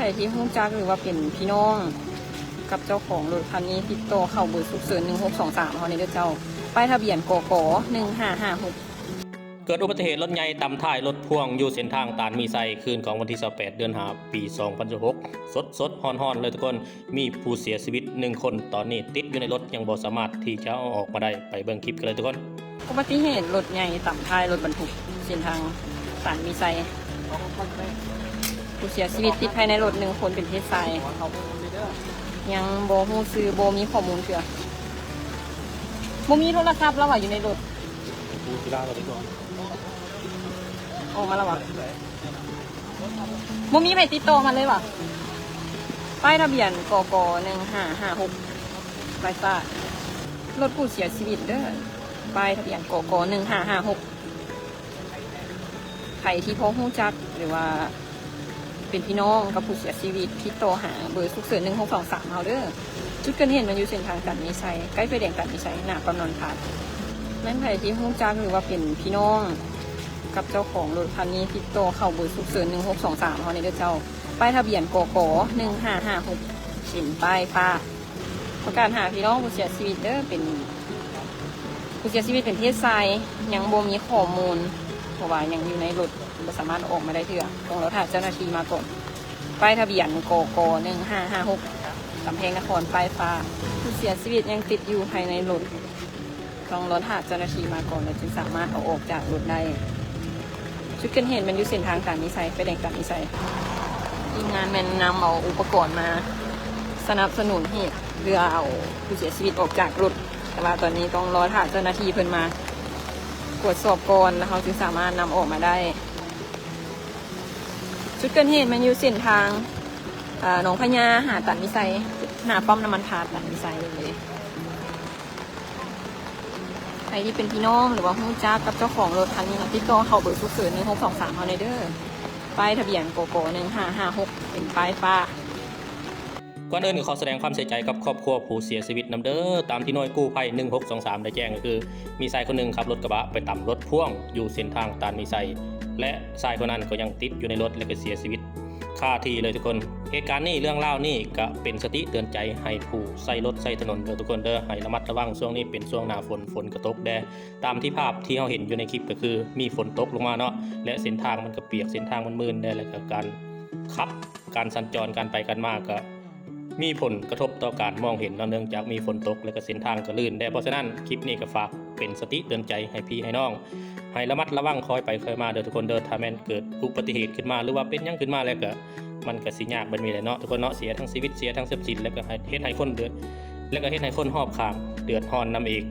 ໃຜທີ່ຮູ້ຈັກ ຫຼືວ່າເປັນພີ່ນ້ອງກັບເຈົ້າຂອງລົດຄັນນີ້ ຕິດຕໍ່ເຂົ້າເບີສຸກເສີນໜຶ່ງຫົກສອງສາມເຮົານີ້ເດີເຈົ້າ. ປ້າຍທະບຽນ ກກ ໜຶ່ງຫ້າຫ້າຫົກ. ເກີດອຸບັດຕິເຫດລົດໃຫຍ່ຕຳທ້າຍລົດພ່ວງຢູ່ເສັ້ນທາງຕານມີໄຊ ຄືນຂອງວັນທີຊາວແປດ ເດືອນຫ້າ ປີສອງພັນຊາວຫົກ ສົດໆ ຮ້ອນໆ ເລີຍທຸກຄົນ. ມີຜູ້ເສຍຊີວິດໜຶ່ງຄົນ ຕອນນີ້ຕິດຢູ່ໃນລົດ ຍັງບໍ່ສາມາດທີ່ຈະເອົາອອກມາໄດ້. ໄປເບິ່ງຄລິບກັນເລີຍທຸກຄົນ. ອຸບັດຕິເຫດລົດໃຫຍ່ຕຳທ້າຍລົດບັນທຸກເສັ້ນທາງຕານມີໄຊ. ຜູ້ເສຍຊີວິດຕິດພາຍໃນລົດໜຶ່ງຄົນ ເປັນເພດຊາຍ. ຍັງບໍ່ຮູ້ຊື່ ບໍ່ມີຂໍ້ມູນເທື່ອ. ບໍ່ມີໂທລະສັບລະຫວາ ຢູ່ໃນລົດ. ອອກມາລະຫວາ? ບໍ່ມີໃຜຕິດຕໍ່ມາເລີຍຫວາ? ປ້າຍທະບຽນ ກກ ໜຶ່ງຫ້າຫ້າຫົກ ປາຍຟ້າ. ລົດຜູ້ເສຍຊີວິດເດີ. ປ້າຍທະບຽນ ກກ ໜຶ່ງຫ້າຫ້າຫົກ. ໃຜທີ່ພໍຮູ້ຈັກ ຫຼືວ່າເປັນພີ່ນ້ອງກັບຜູ້ເສຍຊີວິດ ຕິດຕໍ່ຫາເບີສຸກເສີນໜຶ່ງຫົກສອງສາມເຮົາເດີ. ຈຸດເກີດເຫດມັນຢູ່ເສັ້ນທາງຕານມີໄຊ ໃກ້ໄຟແດງຕານມີໄຊ ໜ້າປ້ຳນ້ຳມັນພາດ. ແມ່ນໃຜທີ່ຮູ້ຈັກ ຫຼືວ່າເປັນພີ່ນ້ອງກັບເຈົ້າຂອງລົດຄັນນີ້ ຕິດຕໍ່ເຂົ້າເບີສຸກເສີນໜຶ່ງຫົກສອງສາມເຮົານີ້ເດີເຈົ້າ. ປ້າຍທະບຽນ ກກ ໜຶ່ງຫ້າຫ້າຫົກ ເປັນປ້າຍຟ້າ. ປະກາດຫາພີ່ນ້ອງຜູ້ເສຍຊີວິດເດີ. ເປັນ ຜູ້ເສຍຊີວິດເປັນເພດຊາຍ. ຍັງບໍ່ມີຂໍ້ມູນ ເພາະວ່າຍັງຢູ່ໃນລົດ ບໍ່ສາມາດເອົາອອກມາໄດ້ເທື່ອ. ຕ້ອງລໍຖ້າເຈົ້າໜ້າທີ່ມາກ່ອນ. ປ້າຍທະບຽນ ກກ ໜຶ່ງຫ້າຫ້າຫົກ ກຳແພງນະຄອນ ປ້າຍຟ້າ. ຜູ້ເສຍຊີວິດຍັງຕິດຢູ່ພາຍໃນລົດ. ຕ້ອງລໍຖ້າເຈົ້າໜ້າທີ່ມາກ່ອນ ແລ້ວຈຶ່ງສາມາດເອົາອອກຈາກລົດໄດ້. ຈຸດເກີດເຫດມັນຢູ່ເສັ້ນທາງຕານມີໄຊ ໄຟແດງຕານມີໄຊ. ທີມງານແມ່ນນຳເອົາອຸປະກອນມາສະໜັບສະໜູນໃຫ້ເພື່ອເອົາຜູ້ເສຍຊີວິດອອກຈາກລົດ, ແຕ່ວ່າຕອນນີ້ຕ້ອງລໍຖ້າເຈົ້າໜ້າທີ່ເພິ່ນມາກວດສອບກ່ອນ ແລ້ວເຮົາຈຶ່ງສາມາດນຳອອກມາໄດ້. ຈຸດເກີດເຫດມັນຢູ່ເສັ້ນທາງ ເອີ ໜອງພະຍາ ຫາຕານມີໄຊ, ໜ້າປ້ຳນ້ຳມັນພາດຕານມີໄຊເລີຍ. ໃຜທີ່ເປັນພີ່ນ້ອງ ຫຼືວ່າຮູ້ຈັກກັບເຈົ້າຂອງລົດຄັນນີ້ນະ ຕິດຕໍ່ເຂົ້າເບີສຸກເສີນໜຶ່ງຫົກສອງສາມເຮົາແດ່ເດີ. ປ້າຍທະບຽນ ກກ ໜຶ່ງຫ້າຫ້າຫົກ ເປັນປ້າຍຟ້າ. ກ່ອນອື່ນກໍຂໍສະແດງຄວາມເສຍໃຈກັບຄອບຄົວຜູ້ເສຍຊີວິດນຳເດີ. ຕາມທີ່ໜ່ວຍກູ້ໄພໜຶ່ງຫົກສອງສາມໄດ້ແຈ້ງ ກໍຄືມີຊາຍຄົນໜຶ່ງຂັບລົດກະບະໄປຕຳລົດພ່ວງຢູ່ເສັ້ນທາງຕານມີໄຊ ແລະ ຊາຍຄົນນັ້ນກໍຍັງຕິດຢູ່ໃນລົດ ແລະ ກໍເສຍຊີວິດຄາທີ່ເລີຍທຸກຄົນ. ເຫດການນີ້ ເລື່ອງລາວນີ້ກໍເປັນສະຕິເຕືອນໃຈໃຫ້ຜູ້ໃຊ້ລົດໃຊ້ຖະໜົນເດີທຸກຄົນເດີ, ໃຫ້ລະມັດລະວັງ. ຊ່ວງນີ້ເປັນຊ່ວງໜ້າຝົນ, ຝົນກໍຕົກແດ່. ຕາມທີ່ພາບທີ່ເຮົາເຫັນຢູ່ໃນຄລິບກໍຄືມີຝົນຕົກລົງມາເນາະ ແລະ ເສັ້ນທາງມັນກໍປຽກ, ເສັ້ນທາງມັນມື່ນແດ່, ແລ້ວກໍການຂັບ, ການສັນຈອນ, ການໄປການມາກໍມີຜົນກະທົບຕໍ່ການມອງເຫັນເນາະ, ເນື່ອງຈາກມີຝົນຕົກ ແລ້ວກໍເສັ້ນທາງກໍລື່ນແດ່. ເພາະສະນັ້ນ ຄລິບນີ້ກໍຝາກເປັນສະຕິເຕືອນໃຈໃຫ້ພີ່ໃຫ້ນ້ອງ ໃຫ້ລະມັດລະວັງ ຄ່ອຍໄປຄ່ອຍມາເດີທຸກຄົນເດີ. ຖ້າແມ່ນເກີດອຸບັດຕິເຫດຂຶ້ນມາ ຫຼືວ່າເປັນຫຍັງຂຶ້ນມາແລ້ວກໍ ມັນກໍຊິຍາກແບບນີ້ແຫຼະເນາະທຸກຄົນເນາະ, ເສຍທັງຊີວິດ, ເສຍທັງຊັບສິນ, ແລ້ວກໍເຮັດໃຫ້ຄົນເດືອດ, ແລ້ວກໍເຮັດໃຫ້ຄົນຮອບຂ້າງເດືອດຮ້ອນນຳອີກ.